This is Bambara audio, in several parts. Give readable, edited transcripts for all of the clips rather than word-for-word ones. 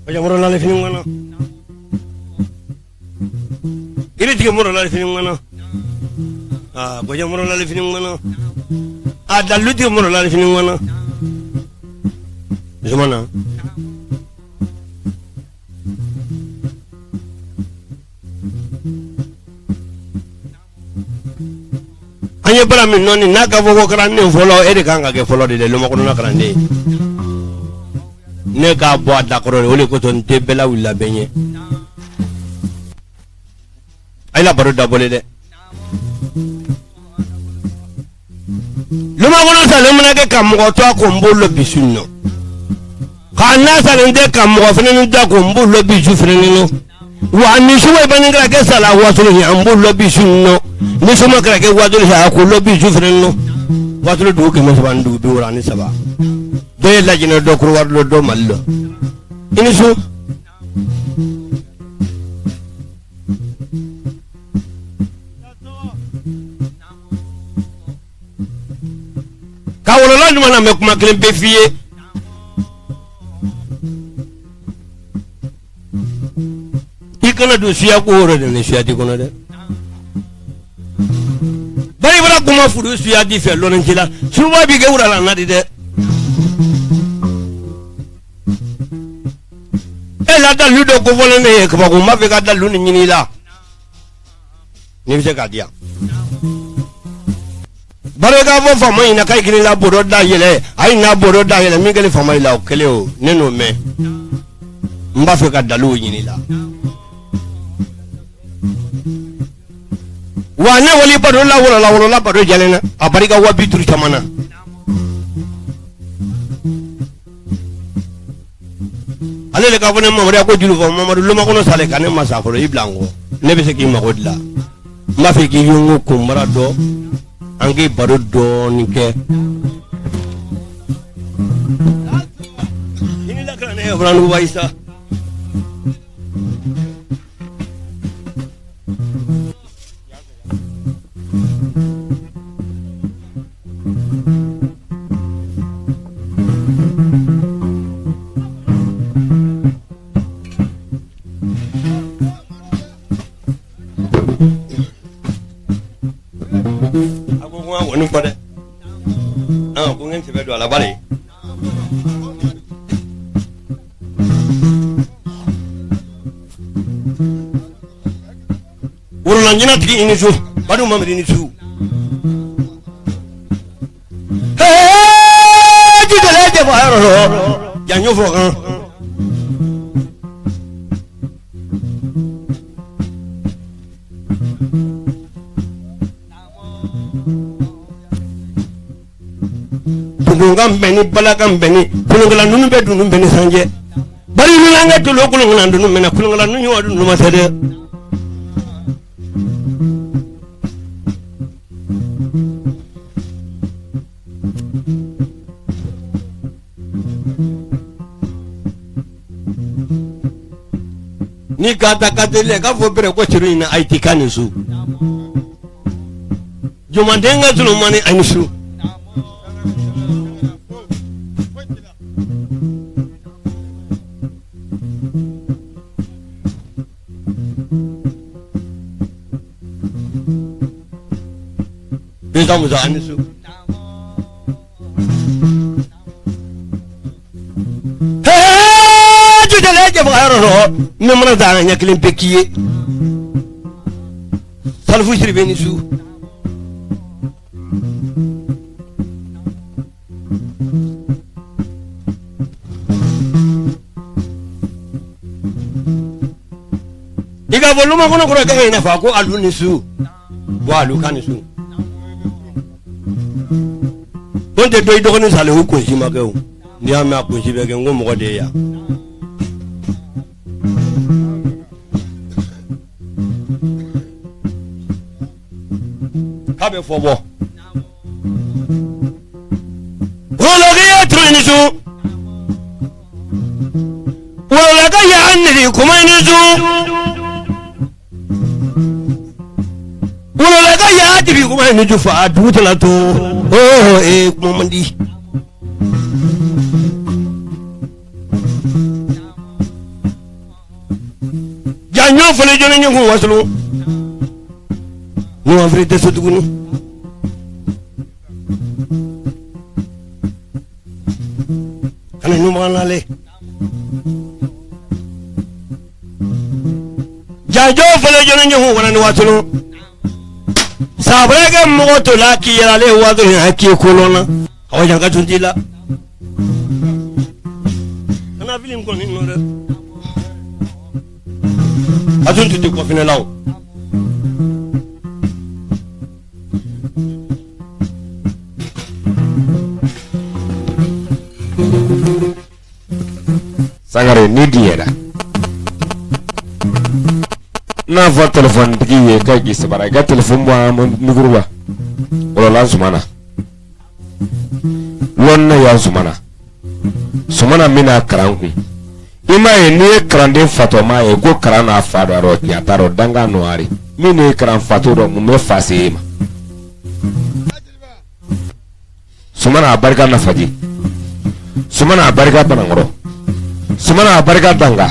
Bajamoro lale fini ŋana Kiritigi moro lale fini ŋana aa Bajamoro lale fini ŋana a dalutigi moro lale fini ŋana Zumana An ye bara min nɔɔni n'a ka fɔ ko kalanden fɔlɔ e de kan ka kɛ fɔlɔ de dɛ lomakɔnɔna kalanden ne k'a bɔ a da kɔrɔ de o de kosɔn n tɛ bɛɛ lawulila bɛɛ ɲɛ a ye la baro dabɔlen dɛ Lumakɔnɔ salen mana kɛ ka mɔgɔ to a ko n b'o lɔ bi su nɔ k'a n'a salen tɛ ka mɔgɔ fana da ko n b'o lɔ bi su fana nɔ wa ni suma bani kɛra kɛ sala wasolo ye an b'o lɔ bi su nɔ ni suma kɛra kɛ wasolo ye a k'o lɔ bi su fana nɔ wasolo dugu 363 dɔ ye lajinɛ dɔ korowari dɔ dɔ mali lɔ i ni su. Ka wolola ɲuman na n bɛ kuma kelen pe f'i ye i kana don siya ko yɔrɔ de ni siya t'i kɔnɔ dɛ bari bara kuma furu siya di fɛ lɔnni la suruba b'i kɛ wura la na di dɛ e la dalu dɔ kofɔlen ne ye kabako n b'a fɛ ka dalu nin ɲini i la n'i bɛ se k'a di yan bari k'a fɔ faama ɲɛna k'a ye kelen la bɔdɔ da yɛlɛ a ye n'a bɔdɔ da yɛlɛ min kɛlen faama la o kelen o ne n'o mɛn n b'a fɛ ka daluw ɲini i la wa ne wali bado la wolola wolola bado jalen na a barika 50 caman na Ale de k'a fɔ ne Mamadu ko juru fɔ Mamadu lomakɔnɔ salen ka ne ma sa fɔlɔ i bila n kɔ ne bɛ se k'i mago dilan n b'a fɛ k'i yongo kunbara dɔn an k'i baro dɔɔnin kɛ i ni lakana ne ye Faranuguba Isa A ko n kɔni fɔ dɛ ko n sɛbɛ don a la bari Worolaɲina tigi i ni su badu mamadu i ni su janjo fɔ kan Dununkan bɛ ni balakan bɛ ni kolonkala ninnu bɛ dunun bɛ ni sanjɛ bari ninnu an ka tolo kolonkala dunun mɛnna kolonkala ninnu ɲɔgɔn dunun ma se dɛ Ni ka ta ka teli k'a fɔ bɛrɛ ko curu in na ayi ti ka nin su jumanden ka Solomani a ni su Musa a ni su Ne mana taa ɲɛ kelen bɛ k'i ye Salifu Sidibe ni su i ka bɔ lumakɔnɔ kɔrɔ ka ɲɛna fɔ ko alu ni su bɔn alu ka ni su ko n tɛ dɔ i dɔgɔnin salen u kunsi ma kɛ o n'i y'a mɛn a kunsi bɛ kɛ n ko mɔgɔ de ye yan k'a bɛ fɔ bɔ wolokɛ turu ni su wololaka y'a niri kuma ni su wololaka y'a dibi kuma ni su fa dugu tɛna to ee kuma man di. fɔlɔ jɔnni ɲɛkun wasolo ɲuman fili tɛ so tuguni kana ɲuman nalen janjo fɔlɔ jɔnni ɲɛkun wala ni wasolo sabulakɛ mɔgɔ to la k'i yɛrɛ ale wasolo a k'i kolon na awa jan ka tun t'i la kana fili n kɔni nɔ dɛ a tun tɛ kɔfinɛ la o Sangare ni diɲɛra n'a fɔ telefɔnitigi ye k'a k'i sabara i ka telefɔni bɔ an micro la wɔlɔla Zumana lɔnna ya Zumana Zumana bɛna kalan kun i m'a ye n'i ye kalanden fatɔma ye ko kalan n'a fa dɔ a rɔ tiɲɛ t'a rɔ dankan nɔgɔyari min ye kalan fatɔ dɔ mun bɛ fa se e ma Sumana a barika nafaji Sumana a barika banankɔrɔ Sumana a barika danga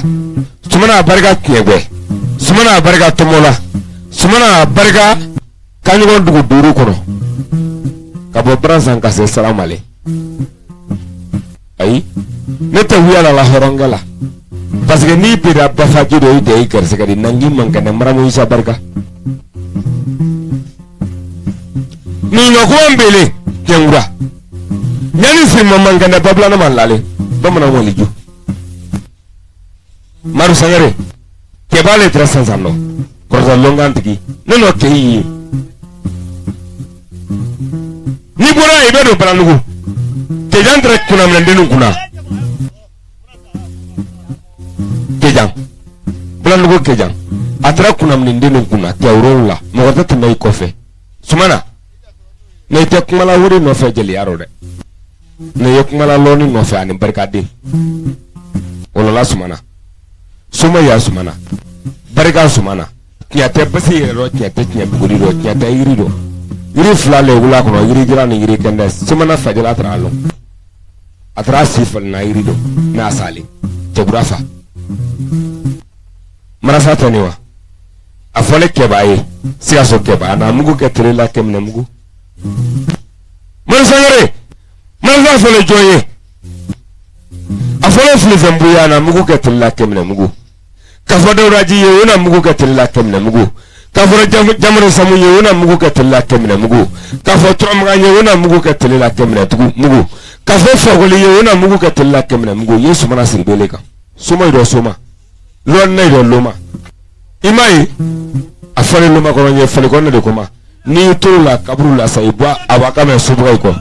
Sumana a barika tiɲɛgbɛ Sumana a barika tɔmɔla Sumana a barika kaɲɔgɔn dugu duuru kɔnɔ ka bɔ baransan ka se saramale ayi ne tɛ wuya la la hɔrɔnkɛ la parce que n'i bera bafaji dɔ i da i garisɛgɛ de nangi man kɛnɛ maramu isa barika nin ɲɔkuma bele jɛnkura ɲani sirima man kɛnɛ babilana man lale bamanan waliju Madu Sangare cɛba le tɛrɛ sansan nɔ kɔrɔtɔ lɔnkan tigi ne nɔ kɛ ye n'i bɔra yen i bɛ don Balandugu Kejan tɛrɛ kunnaminɛdenninw kunna Kejan Balandugu Kejan a tɛrɛ kunnaminɛdenninw kunna cɛ wolonwula mɔgɔ tɛ tɛmɛ i kɔfɛ Sumana ne tɛ kumala wari nɔfɛ jeliya rɔ dɛ ne ye kumala lɔnni nɔfɛ ani barikaden wolola Sumana soma ya Sumana barika Sumana tiɲɛ tɛ basi yɛrɛ dɔ tiɲɛ tɛ tiɲɛ buguri dɔ tiɲɛ tɛ yiri dɔ yiri fila le wula kɔnɔ yiri jira ni yiri kɛndɛ Sumana fajɛla taara a lɔn a taara si falenna yiri dɔ n'a salen cɛkura fa marasa tɛ nin wa a fɔlen kɛba ye sikaso kɛba a n'a mugu kɛ tere la kɛmɛ mugu Madu Sangare marasa fɔlen jɔn ye a fɔlen filifɛnbu ye a na mugu kɛ tele la kɛmɛ mugu k'a fɔ dawudaji ye o na mugu kɛ tele la kɛmɛ mugu k'a fɔ jamuru samu ye o na mugu kɛ tele la kɛmɛ mugu k'a fɔ turamagan ye o na mugu kɛ tele la kɛmɛ tugu mugu k'a fɔ fakoli ye o na mugu kɛ tele la kɛmɛ mugu ye Sumana siribele kan soma dɔ soma lɔnna dɔ loma i m'a ye a fɔlen loma kɔnɔ ye fali kɔnɔ de kuma n'i t'o la kaburu la sa i bɔ a b'a ka mɛn sobuga i kɔ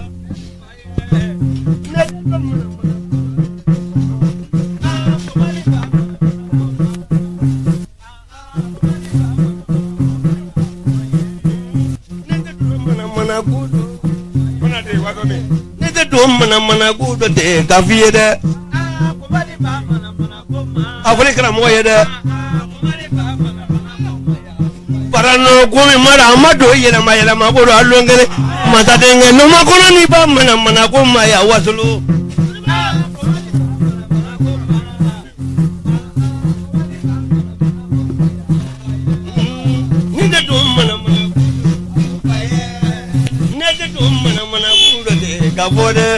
Ne tɛ don manamana ko dɔ tɛ k'a f'i ye dɛ a fɔli karamɔgɔ ye dɛ baranɔ ko min mara a ma don yɛlɛma yɛlɛma ko don a lon kelen masadenkɛ noma kɔnɔ ni ba manamana ko ma ya wasolo ne tɛ don manamana ne tɛ don manamana ko dɔ tɛ ka fɔ dɛ.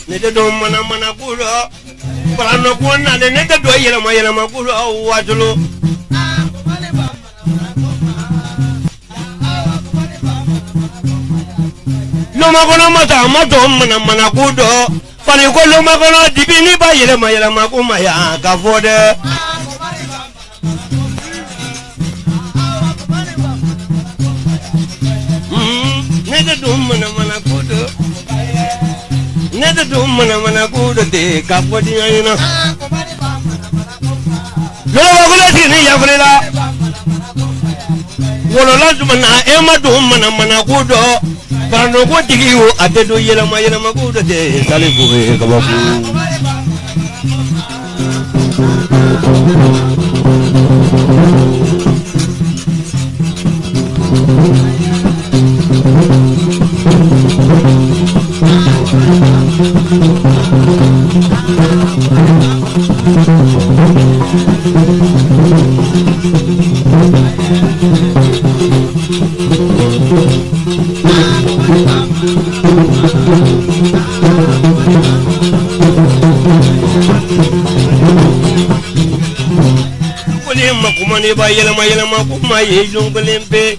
Ne tɛ don manamana ko rɔ baranɔ ko nalen ne tɛ don yɛlɛma yɛlɛma ko rɔ wasolo. Lomakɔnɔ masa a ma don manamana ko dɔ farikolo lomakɔnɔ dibi ni ba yɛlɛma yɛlɛma ko ma yan ka fɔ dɛ. Ne tɛ don manamana ko dɔ ne tɛ don manamana ko dɔ de ka fɔ diɲɛ ɲɛna. Lɔbɔkolo sigi ni yafurila wolola tuma na e ma don manamana ko dɔ karamɔgɔ tigi o a tɛ don yɛlɛma yɛlɛma ko dɔ tɛ salifu bɛ kabako. Ko ni ma kuma ne ba yɛlɛma yɛlɛma ko ma ye lon kelen pe.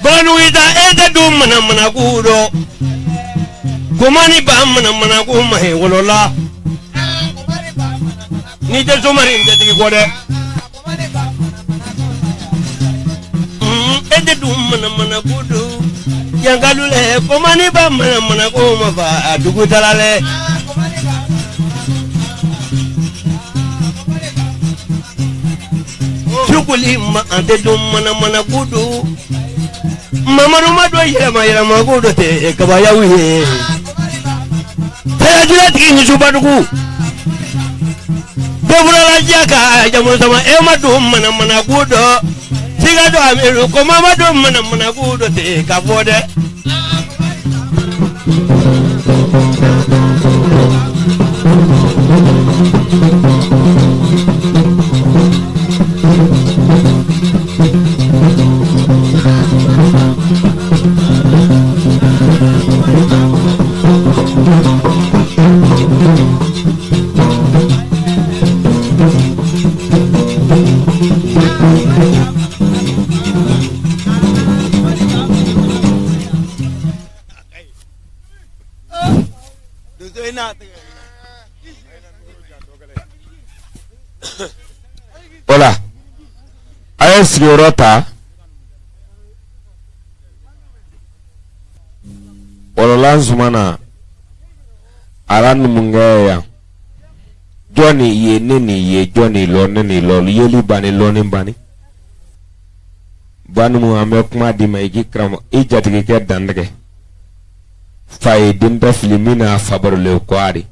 Banuita e tɛ dun manamana ko dɔ. Kuma ni ba manamana ko ma ye wolola. N'i tɛ somari n tɛ tigi kɔ dɛ. E tɛ dun manamana ko dɔn. Yankalu lɛ kuma ni ba manamana ko ma fa dugu tala lɛ. Sukuli ma an tɛ dun manamana ko dɔn. Mamadu ma dɔn yɛlɛma yɛlɛma ko dɔ tɛ kabayaw ye. Tɛjula tigi Subadugu. Bɔfuralajɛ ka jamu sama e ma dun manamana ko dɔn. Siga dɔ amiru ko ma dun manamana ko dɔ tɛ ka fɔ dɛ. O la a ye sigiyɔrɔ ta wɔlɔlan Zumana a la numukɛ yan jɔn ni ye ne ni ye jɔn ni lɔ ne ni lɔ yeli banni lɔnni banni banumu an bɛ kuma d'i ma i k'i karamɔgɔ i jatigikɛ dantigɛ fa ye den tɛ fili min n'a fa barolen kɔ a de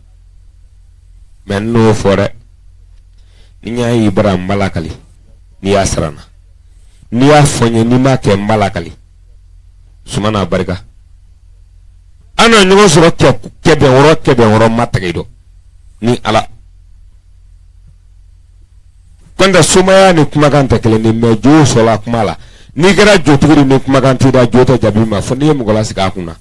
mɛ n n'o fɔ dɛ ni n y'a y'i bara n b'a lakali n'i y'a sara n na n'i y'a fɔ n ye n'i m'a kɛ n b'a lakali Sumana barika an na ɲɔgɔn sɔrɔ kɛbɛn wɔɔrɔ kɛbɛn wɔɔrɔ ma tɛgɛ dɔn ni ala kɔntɛ somaya ni kumakan tɛ kelen ye mɛ jo sɔrɔla kuma la n'i kɛra jotigi de ni kumakan t'i da jo tɛ jaabi ma fo n'i ye mɔgɔ lasigi a kunna.